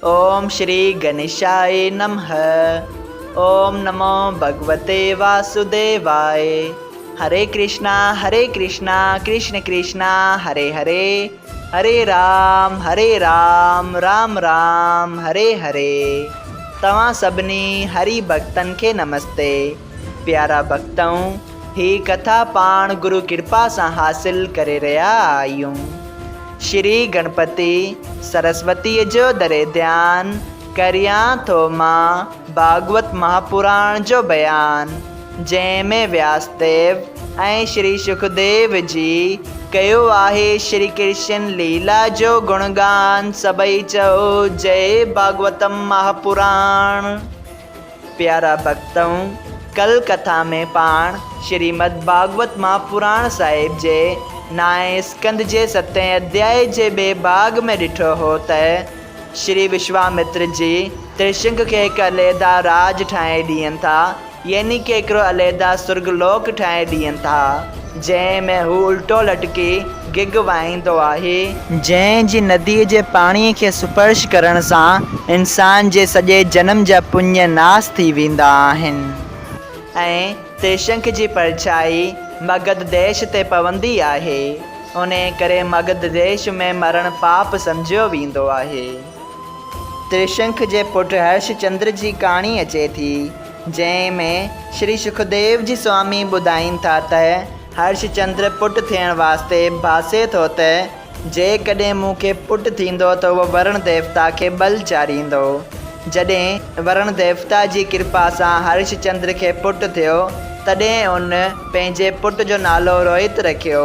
اوم شري گنيشائي نمه اوم نمو ڀڳوتي واسوديوائي هري ڪرشنا هري ڪرشنا ڪرشن ڪرشنا هري هري هري رام هري رام رام رام هري هري توهان سڀني هري ڀڳتن کي نمستي پيارا ڀڳتؤ هي ڪٿا پاڻ گرو ڪرپا سان حاصل ڪري رهيا آهيون. شري گڻپتي سرسوتيء جو دري ڌيان ڪريان ٿو مان ڀاڳوت مهاپراڻ جو بيان، جنهن ۾ وياس ديو ۽ شري شڪديو جي ڪيو آهي شري ڪرشن ليلا جو گڻگان سڀئي چئو جئي ڀاڳوتم مهاپراڻ. پيارا ڀڳتؤ! ڪل ڪٿا ۾ پاڻ شريمد ڀاڳوت مهاپراڻ صاحب جي نائين اسڪنڌ جي ستين اڌيائي جي ٻئي ڀاڳ ۾ ڏٺو هو ته شري وشوامتر جي ترشنگ کي هڪ عليحده راڄ ٺاهي ڏين ٿا يعني ڪه هڪڙو عليحده سرڳ لوڪ ٺاهي ڏين ٿا جنهن ۾ هو الٽو لٽڪي گگ وهائيندو آهي. جنهن جي نديء جي پاڻيء کي سپرش ڪرڻ سان انسان جي سڄي جنم جا پڃ ناس ٿي ويندا آهن. ۽ ترشنک جي پرڇائي مگڌ ديش تي پوندي آهي، انهيء ڪري مگڌ ديش ۾ مرڻ پاپ سمجهيو ويندو آهي. ترشنک جي پٽ هرش چندر جي ڪهاڻي اچي ٿي، جنهن ۾ شري شڪديو جي سوامي ٻڌائين ٿا ته هرش چندر پٽ ٿيڻ واسطي ڀاسي ٿو ته جيڪڏهن مون کي پٽ ٿيندو ته اهو ورڻ ديوتا کي ٻل چاريندو. جڏهن ورڻ ديوتا جي ڪرپا سان هرش چندر کي پٽ ٿيو، تڏهن ان پنهنجي پٽ جو نالو روهت رکيو.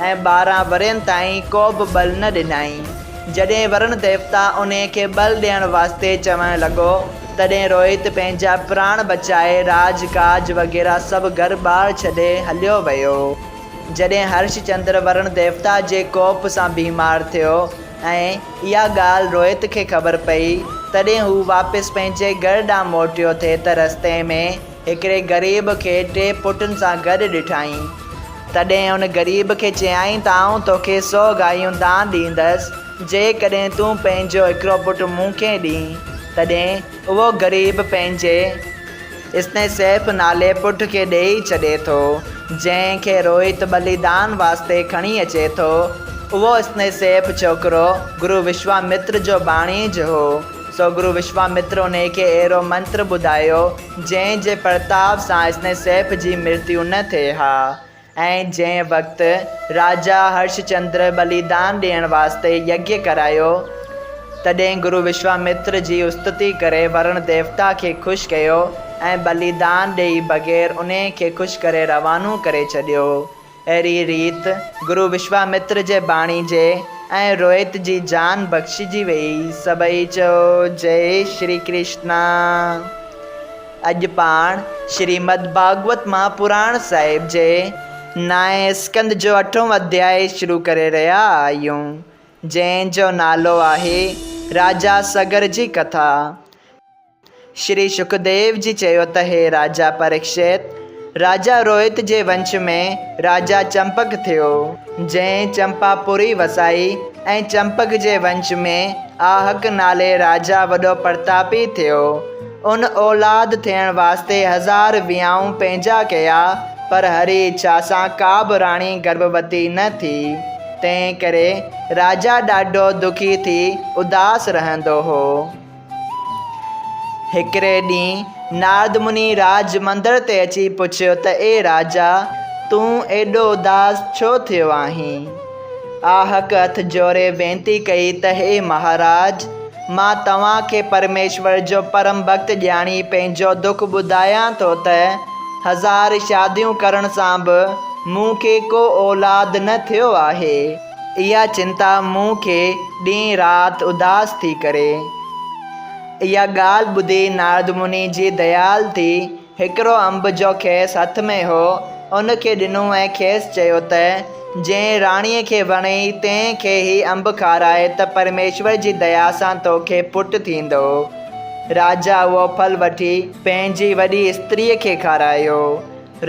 ۽ 12 ورهين تائين ڪو به ٻل نه ڏنائين. جڏهن ورڻ ديوتا انهيء کي ٻل ڏيڻ واسطي چوڻ لڳو، تڏهن روهت پنهنجا پراڻ بچائي راڄ ڪاڄ وغيره سڀ گهر ٻار ڇڏي هليو ويو. جڏهن هرش چندر ورڻ ديوتا جي ڪوپ سان بيمار ٿيو ۽ اها ڳالهه روهت کي خبر پئي، تڏهن هو واپس پنهنجي گهر ڏانهن موٽيو ٿي ته رستي ۾ هڪڙي غريب کي ٽي پٽن سان گڏ ڏٺائين. تڏهن ان غريب کي چيائين ته آئون توکي سو گايون دان ڏيندس، جيڪڏهن تون پنهنجو هڪڙو پٽ مون کي ڏين. تڏهن اهو غريب پنهنجي اسنيسيف نالي پٽ کي ڏيئي ڇڏي ٿو، جنهن کي روهت ٻليدان واسطي کڻي اچي ٿو. اهو اسنيسيف ڇوڪرو گرو وشوامتر جو ڀاڻيج هو. سو گرو وشوامتر انهيء کي اهڙو منتر ٻڌايو، جنهن جي پرتاب سان اسنيسيف جي مرتيو نه ٿئي ها. ۽ جنهن وقت راجا هرشچندر ٻليدان ڏيڻ واسطي يگيه ڪرايو، تڏهن گرو وشوامتر جي استتي ڪري ورڻ ديوتا کي خوش ڪيو ۽ ٻليدان ڏيئي بغير انهيء کي خوش ڪري روانو ڪري ڇڏيو. اهڙيء ريت گرو وشوامتر جي ڀاڻيجي ۽ روهت جي جان بخشجي ويئي. سڀئي چئو جئي شري ڪرشنا. اڄ پاڻ شريمد ڀاڳوت مهاپراڻ صاحب جي نائين اسڪنڌ جو اٺون اڌيائي شروع ڪري رهيا آهيون، جنهن جو نالو آهي راجا سگر جي ڪٿا. شري شڪديو جي چيو ته هي راجا پريڪشت! راجا روهت جي ونش ۾ راجا چمپڪ ٿيو، جنهن چمپاپوري وسائي ۽ چمپڪ جي ونش ۾ آهڪ نالي راجا وڏو پرتاپي ٿيو. ان اولاد ٿيڻ واسطي هزار ويانهون پنهنجا ڪيا، پر هري اڇا سان ڪا به راڻي گرڀوتي نه ٿي. تنهن ڪري راجا ڏاڍو دکي ٿي اداس رهندو هو. هڪڙي ڏينهن نارد مني راج مندر تي اچي پڇيو ته اي راجا! تون ايڏو اداس ڇو ٿيو آهين؟ آهڪ هٿ جوڙي وينتي ڪئي ته اي مهاراج! مان توهان کي پرميشور جو پرم ڀڳت ڄاڻي پنهنجو دک ٻڌايان ٿو ته هزار شاديون ڪرڻ سان به مون کي ڪو اولاد نه ٿيو آهي. اها چنتا مون کي ڏينهن رات اداس ٿي ڪري. اها ڳالهه ٻڌي نارد مني جي ديال ٿي هڪڙو انب جو کيس هٿ ۾ هو، ان کي ڏنو ۽ کيس چيو ته، جنهن راڻيء کي وڻيئي تنهن کي هي انب کارائي ته پرميشور جي ديا سان توکي پٽ ٿيندو. راجا اهو ڦل وٺي پنهنجي وڏي استريء کي کارايو.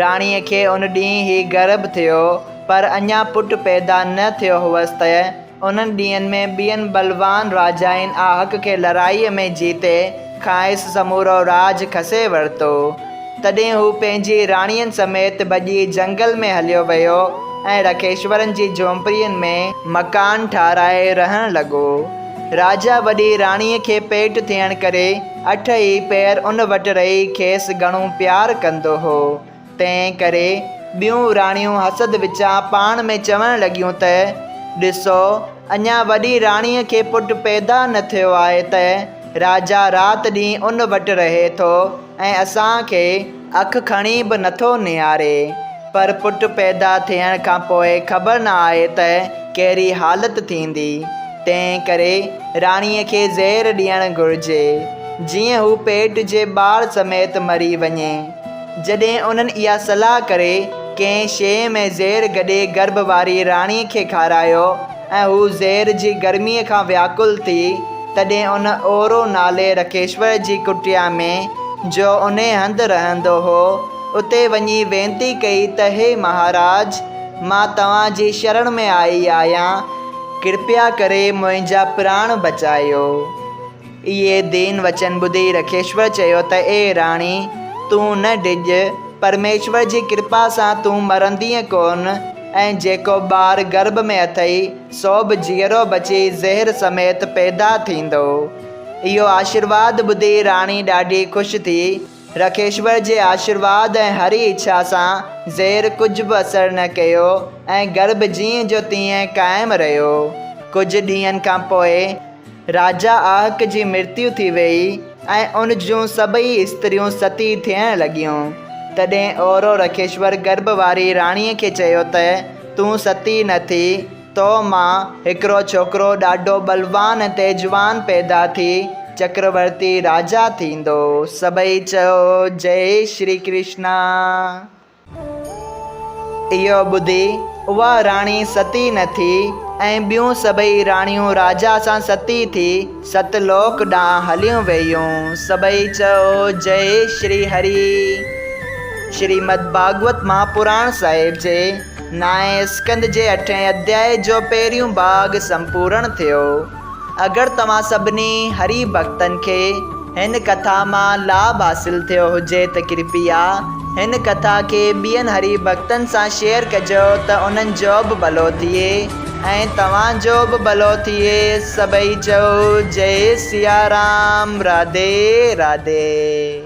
راڻيء کي ان ڏينهن ئي گرڀ ٿيو، پر اڃا پٽ پيدا نه ٿيو هئس ته انهن ڏينهن ۾ ٻين ٻلوان راجائن آهڪ کي لڙائيء ۾ جيتي کانئس سمورو راڄ کسي ورتو. تڏهن هو پنهنجي راڻين سميت ڀڄي جهنگل ۾ هليو ويو ۽ رکيشورن جي جهونپڙين ۾ مڪان ٺاهرائي رهڻ لڳو. راجا وڏي راڻيء کي پيٽ ٿيڻ ڪري اٺ ئي پهر ان وٽ رهي کيس گهڻو پيار ڪندو هو. تنهن ڪري ٻيون راڻيون حسد وچان پاڻ ۾ چوڻ لڳيون ته، ڏسو، اڃا وڏي راڻيء کي پٽ پيدا نه ٿيو آهي ته راجا رات ڏينهن ان وٽ رهي ٿو ۽ اسان کي اک کڻي به نٿو نهاري. پر پٽ پيدا ٿيڻ کان پوء خبر نه آهي ته ڪهڙي حالت ٿيندي. تنهن ڪري راڻيء کي زهر ڏيڻ گهرجي، جيئن هو پيٽ جي ٻار سميت مري وڃي. جڏهن انهن اها صلاح ڪري، ڪنهن شيء ۾ زهر گڏي گرڀ واري راڻيء کي کارايو ۽ هو زهر جي گرميء کان وياڪل ٿي، تڏهن ان اورو نالي رکيشور جي ڪٽيا ۾، جو انهيء هنڌ رهندو هو، اتي وڃي وينتي ڪئي ته هي مهاراج! مان توهان جي شرڻ ۾ آئي آهيان، ڪرپيا ڪري منهنجا پراڻ بچايو. اهي دين وچن ٻڌي رکيشور چيو ته اي راڻي! تون نه ڊڄ، پرميشور جي ڪرپا سان تون مرندينء ڪونه ۽ جيڪو ٻار گرڀ ۾ اٿئي، سو به جيئرو بچي زهر سميت پيدا ٿيندو. اهو آشيرواد ٻڌي راڻي ڏاڍي خوش ٿي. رکيشور جي آشيرواد ۽ هري اڇا سان زهر ڪجهه به اثر نه ڪيو ۽ گرڀ جيئن جو تيئن قائم رهيو. ڪجهه ڏينهن کان پوء راجا آهڪ جي مرتيو ٿي ويئي ۽ ان جون سڀئي استريون ستي ٿيڻ لڳيون. تڏهن اورو رکيشور گرڀ واري راڻيء کي چيو ته، تون ستي نه ٿي، تو مان هڪڙو ڇوڪرو ڏاڍو ٻلوان ۽ تيجوان پيدا ٿي چڪرورتي راجا ٿيندو. سڀئي چيو، جئي شري ڪرشنا! اهو ٻڌي اها راڻي ستي نه ٿي ۽ ٻيون سڀئي راڻيون راجا سان ستي ٿي ست لوڪ ڏانهن هليون ويون. سڀئي چيو، جئي شري هري. شريمد ڀاڳوت مهاپراڻ صاحب جي نائين اسڪنڌ جي اٺين اڌيائي جو پهريون ڀاڳ سمپورڻ ٿيو. اگر توهان سڀني هري ڀڳتن کي هن ڪٿا مان لاڀ حاصل ٿيو هجي ته ڪرپيا هن ڪٿا کي ٻين هري ڀڳتن سان شيئر ڪجو ته انهن جو به ڀلو ٿئي ۽ توهان جو به ڀلو ٿئي سڀئي چئو جئي سيارام راڌي راڌي.